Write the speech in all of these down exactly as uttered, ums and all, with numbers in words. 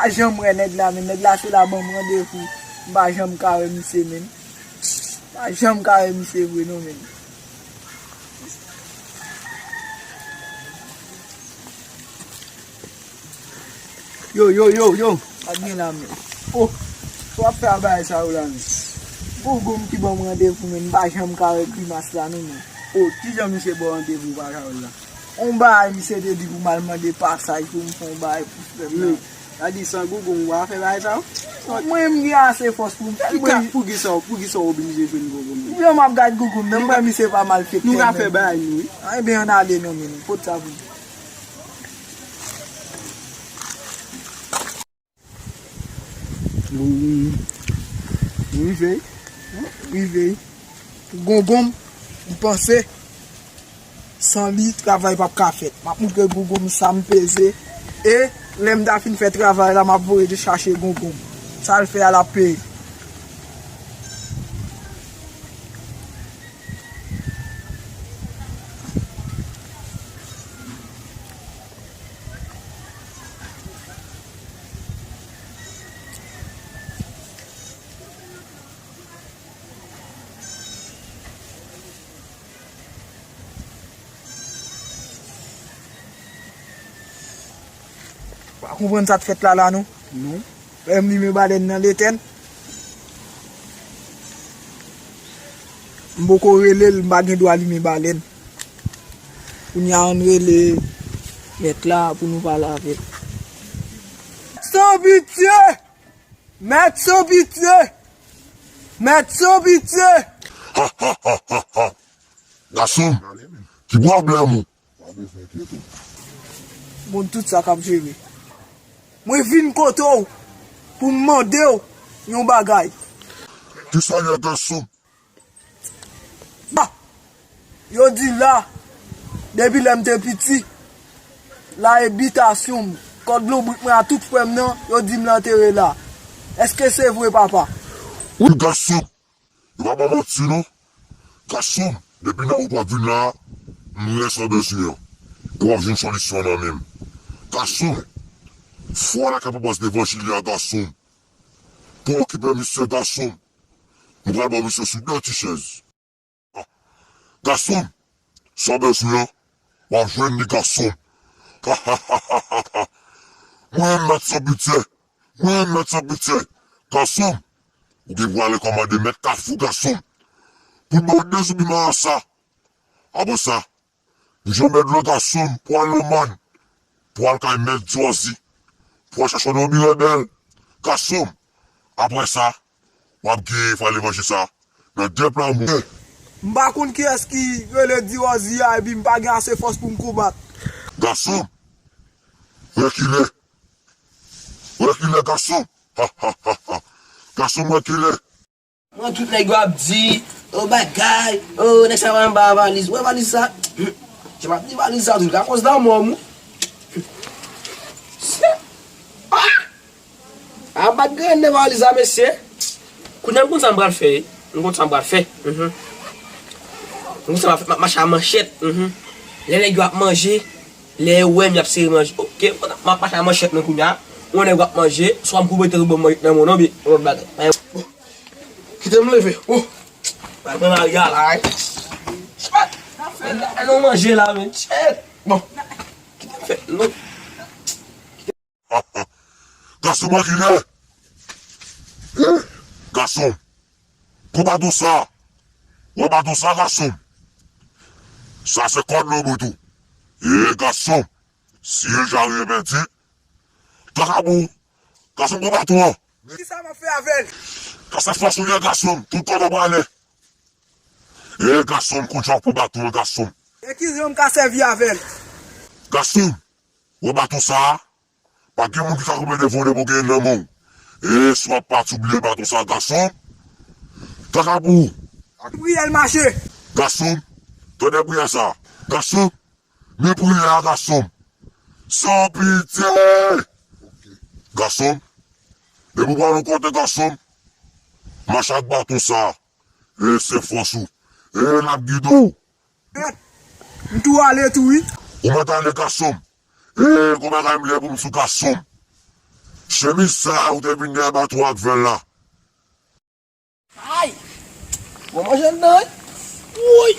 Pa janm wè nèg la, men nèg la se la ban m randevou. M pa janm ka wè misye, men. M pa janm ka wè misye vre, non, men. Yo, yo, yo, yo. Pa t gen la, men. Oh, sa w ap fè a bagay sa yo la, men. Gon gonm ki ban m randevou, men. M pa janm ka wè grimas la, non, men. Oh, kijan misye ba w randevou pa ka wè l la? On bagay, misye te di pou m al mande pasaj pou m fè on bagay pou frè m nan. Sa di san Gougoum ou pa fè bagay sa yo? Mwen, m gen ase fòs pou m fè l. Poukisa, poukisa w oblije jwenn Gougoum? Jan m ap gad Gougoum nan, m wè misye pa malfektè. Nou ka fè bagay nou, wi. Ebyen, ann ale non, men. Pot sa pou m. Bon, rive, rive. Gongonm, m panse, san li, travay p ap ka fèt. M ap moutre Gongonm sa m peze. E, lè m ta fin fè travay la, m ap voye chache Gongonm. Sa l fè a, l ap peye. Pa konprann sa k fèt la, la, non. Non. Lè m limen balèn nan l etèn. M poko rele l, m pa gen dwa limen balèn. Kounye a, ann rele mèt la pou nou pale avè l. San pitye! Mèt san pitye! Mèt san pitye! Gason, ki pwoblèm ou? Bon, tout sa k ap jere. Mwen vin kote w pou m mande w yon bagay. Kisa l ye, gason? Ah! Yo di la, depi lè m te piti, la e bitasyon m. Kòd lonbrik mwen a tout frè m nan, yo di m l antere la. Èske se vre, papa? Wi, gason. Yo pa ba manti, non. Gason, depi nan wout w ap vin la, m rès anbezwen an. Pou w ap jwenn solisyon nan men m. Gason, fwa la ka papa levanjil la, gason. Pou okipe misye, gason. M pral ba misye sou de ti chèz. Gason, sa w bezwen an, w ap jwenn li, gason. Mwen menm, mèt san pitye, mwen menm, mèt san pitye, gason. Ou gen pou ale kòmande mèt Kafou, gason. Pou l ba w de zoubi marasa. Apre sa, m janbe dlo, gason, pou al nan mòn, pou al kay mèt Jòzi, pou al chache yon dòmi rèbèl, gason. Apre sa, w ap gen fwa levanjil sa nan de pla mwen. M pa konn kiyès ki rele Diwòzi a, epi m pa gen ase fòs pou m konbat. Gason, rekile. Rekile, gason. Gason, rekile. Mwen, tout nèg yo ap di, o bagay, o nèg sa pa anba valiz. Wè valiz sa? Jan m ap di valiz sa, tou ka koz lanmò m. Ah! A bat grenn nan valiz la, mesye. Kounye a m konn sa m pral fè, wi. M konn sa m pral fè. Mhm. M konn sa m ap fè, m ap mache a manchèt. Mhm. Lè nèg yo ap manje, lè yo wè m, y ap sere manje. Oke, m ap mache a manchèt nan kounye a. Yon nèg ap manje, swa m koube tèt ou ban m manje nan men w non, byen, yon lòt bagay. Kite m leve. Oh. Bay mwen mari a la, hein. Shit. Mwen ta fè nou manje la, men. Shit. Bon. Kite m fè, non. Gason, mwen ki lè. Gason. Pran baton sa. Wè baton sa, gason. Sa se kòd nan bout ou. E gason. Si yo ja repenti. Kaka pou. Gason, pran baton an. Kisa m ap fè avè l? Kasa fòs ou ye, gason. Tout kòd ou prale. E gason, m konn jan pou baton an, gason. E kijan m ka sèvi avè l? Gason, wè baton sa a, pa gen moun ki ka kanpe devan w depi w gen l nan men w. E si w ap pati, bliye baton sa a, gason. Kaka pou ou. Ak priyè l mache. Gason, tande priyè sa a. Gason, men priyè a, gason. San pitye. Gason, depi w pral yon kote, gason, mache ak baton sa a. E se fòs ou. E l ap gide w. M tou ale tou wi. Ou mèt ale, gason m. E gon bagay m lè pou m sou, gason m. Chemiz sa ou te vin dèyè bato ak vèl la. Ay! Bon, manje anndan, wi. Woy!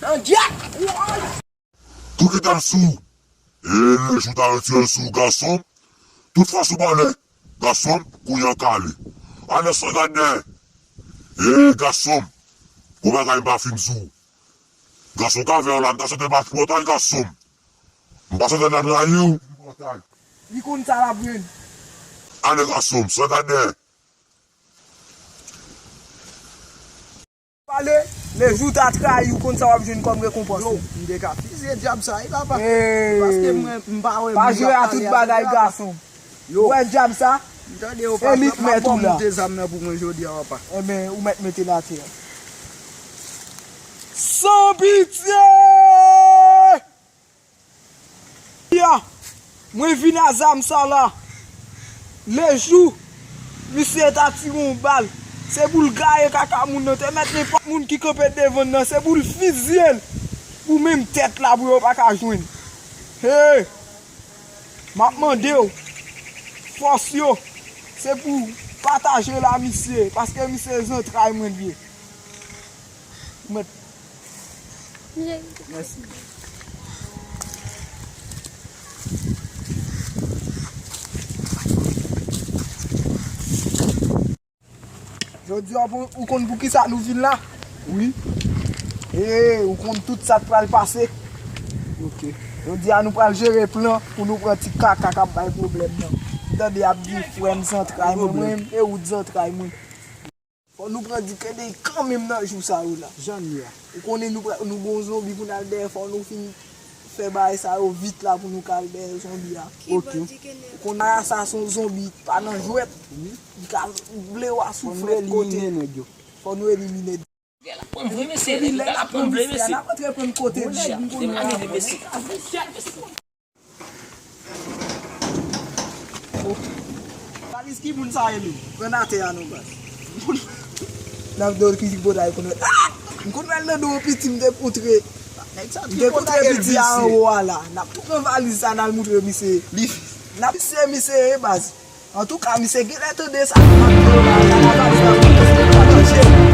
Nan djak! Woy! Tou kite l sou ou. E lejou ta retire l sou ou, gason. Tout fòs ou pale, gason, kounya kale. Ann san gad dèyè. E gason, gwo bagay m pa fin sou ou. Gason, kavè w la, m ta sante m pa pòtay, gason. M pa sante m ta trayi w. Li konn sa l ap jwenn. Ale, gason, san gad dèyè. Pale, lejou ta trayi w, konn sa w ap jwenn kòm rekonpans. Yo, m te ka fizye djab sa, wi, papa. Paske mwen, m pa wè moun ap pale avè l la. Pa jwe a tout bagay, gason. Yo. Ou wè djab sa? M tande yo, papa, m ap ba w moute zam nan pou mwen jodi a, papa. Ebyen, ou mèt mete l atè. San pitye! Ya, mwen vin a zam sa la. Lejou misye ta tire yon bal, se pou l gaye kaka moun nan. Te mèt nenpòt moun ki kanpe devan l nan, se pou l fizye l pou menm tèt la, pou yo pa ka jwenn. Hey! M ap mande w, fòs yo, se pou pataje l a misye, paske misye zantray mwen l ye. Ou mèt. Mèsi. Jodi a, ou konn pou kisa nou vin la? Wi. E, ou konn tout sa k pral pase. Ok. Jodi a, nou pral jere plan pou nou pran ti kaka k ap bay pwoblèm nan. Tande, y ap di frè m zantray mwen, mwen menm, e ou t zantray mwen. Fò nou pran di kede kanmenm nan jou sa yo la. Jan n ye a. Ou konnen nou, nou gon zonbi pou n al dèyè, fò nou fin fè bagay sa yo vit la pou nou ka al dèyè zonbi a. Ok. Ou konnen a sa se yon zonbi pa nan jwèt. Li ka vle w a soufle li. Fò nou elimine nèg yo. Fò nou elimine. Epi lè n ap pran misye a, n ap antre pran kote li a. Valiz ki moun sa ye menm? Pran atè a non, baz. N ap do ki bòt a, konn wè. Ah! M konn wè l nan do yon piti m te kontre. M te kontre piti a anwo a la. N ap tou pran valiz sa n al moutre misye. N ap misye, misye, baz. Antouka, misye genlè tande sa. N ap do la, la, la, baz, la, baz, la, baz, la.